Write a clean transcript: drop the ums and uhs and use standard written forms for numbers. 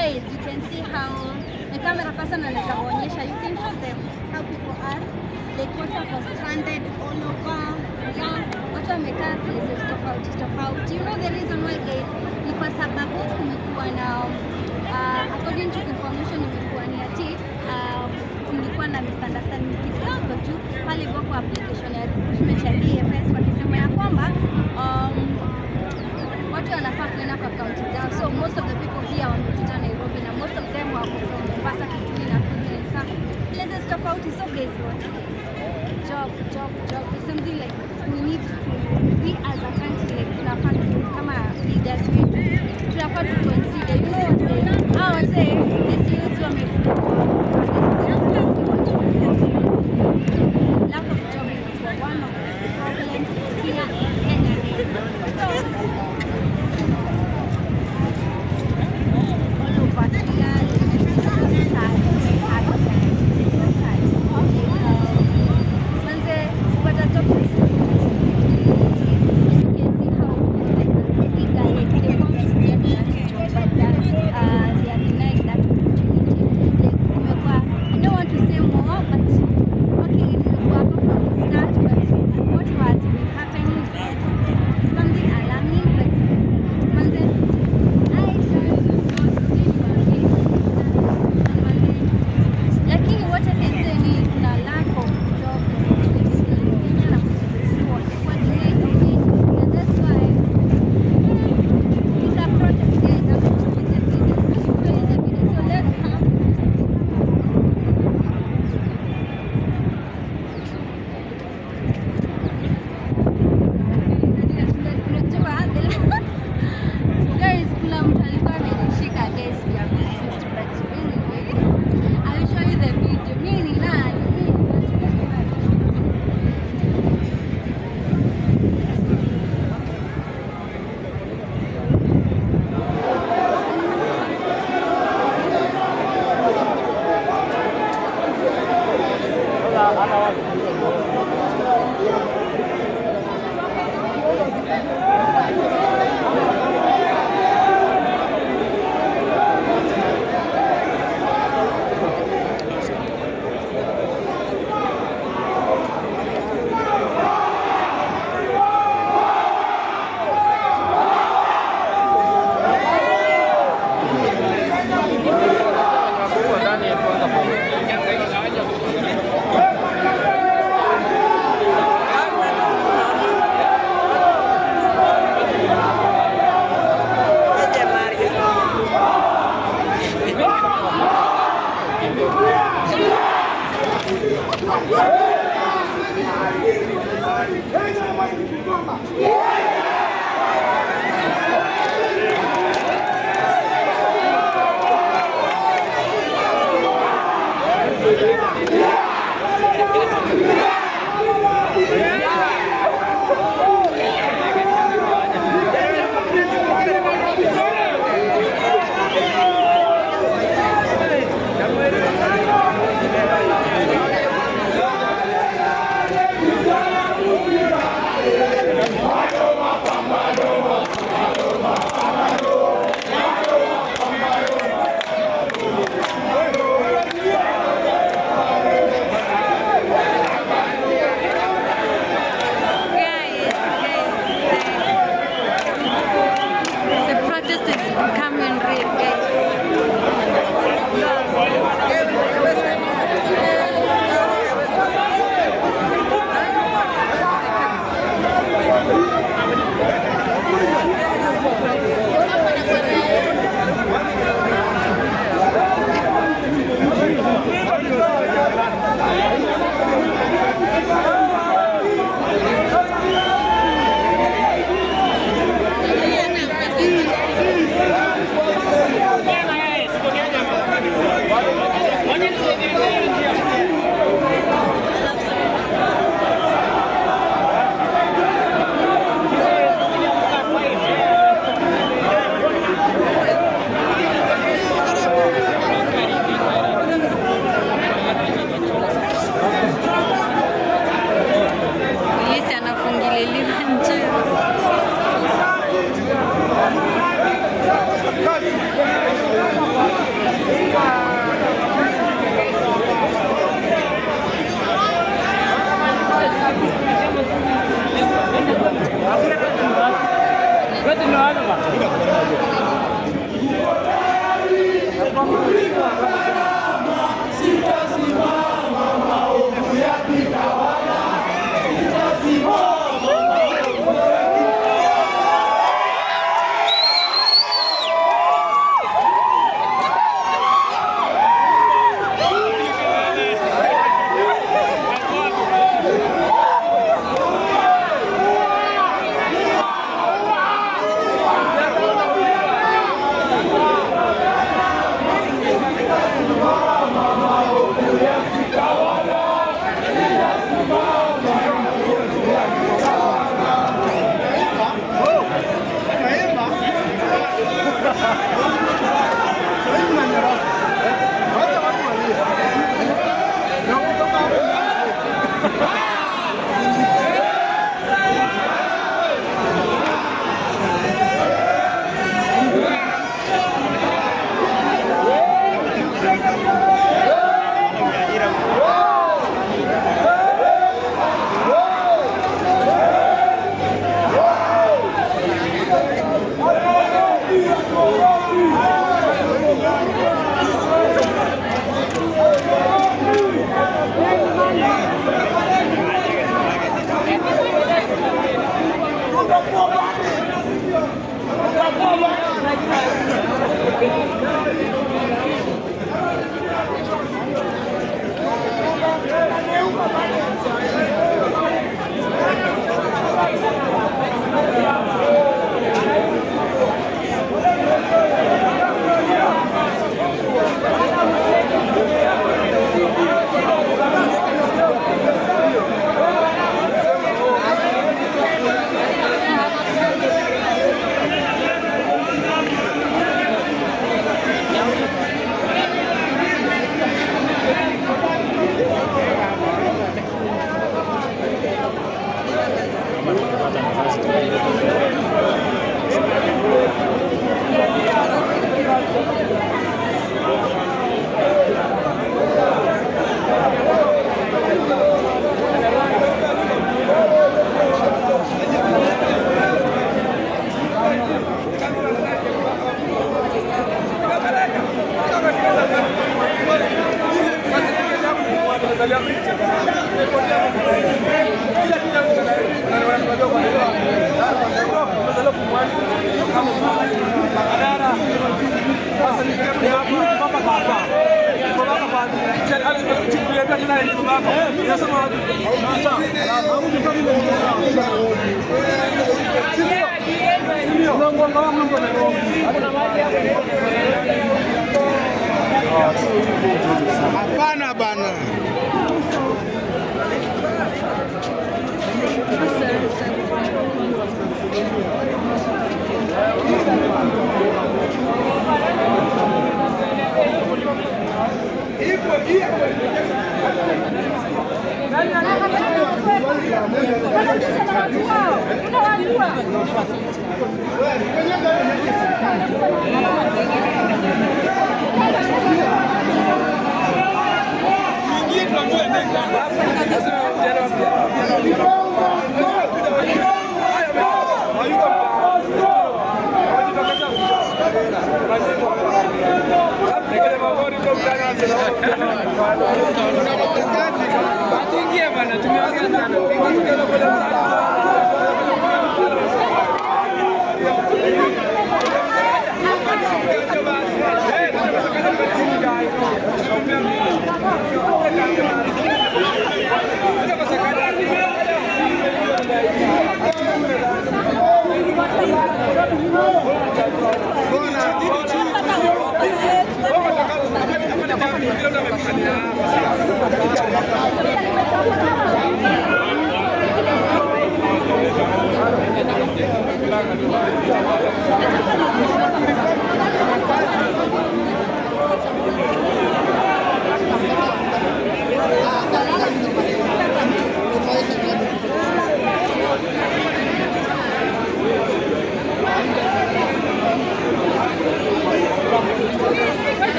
Guys, you can see how the camera person anaweza kuonyesha. You can show them how people are, like, watu wako stranded all over. Yeah, watu wamekaa places tofauti tofauti. You know the reason why, guys, ni kwa sababu kumekuwa na, according to information imekuwa ni ati kulikuwa na misunderstanding kidogo tu pale hivyo kwa application ya recruitment ya KFS, wakisema ya kwamba watu wanafaa kuenda kwa kaunti zao. So most of the people here wamekuja Nairobi na most of them wako from Mombasa, Kitui, Nakuru and some places tofauti. So guys, what? Job, job, job is something like we need to, we as a country, like, tunafaa tu kama leaders wetu tunafaa tu consider. You know what, guys? Hao wasee, these youths wamefukuzwa. Lack of job imekuwa one of the problems here in Kenya, guys. So all over here, like, it's so sad, so sad, guys. It's so sad. Like, manze, kupata job is easy. And you can see how, like, eager, like, they want to get that job, but they are denied that opportunity. Like, kumekuwa, I don't want to say more, but okay, nilikuwa hapa from the start, but what has been happening is something alarming, but manze, I don't know, sijui niwaambie manze, lakini what I can say ni kuna lack of job opportunities in Kenya na kuwa delayed on it, and that's why it's a protest, guys. I'm going to show you the video. I'm going to show you the video. So let's have unajua, guys, kuna mtu alikuwa amenishika, guys, ya kushoot, but anyway, I will show you the video. Mimi ni nani? Mimi ni nani? Ndani ya kwanza. Guys, guys, the protest is becoming real, guys. Polisi anafungililiwa nje. Hapana bana.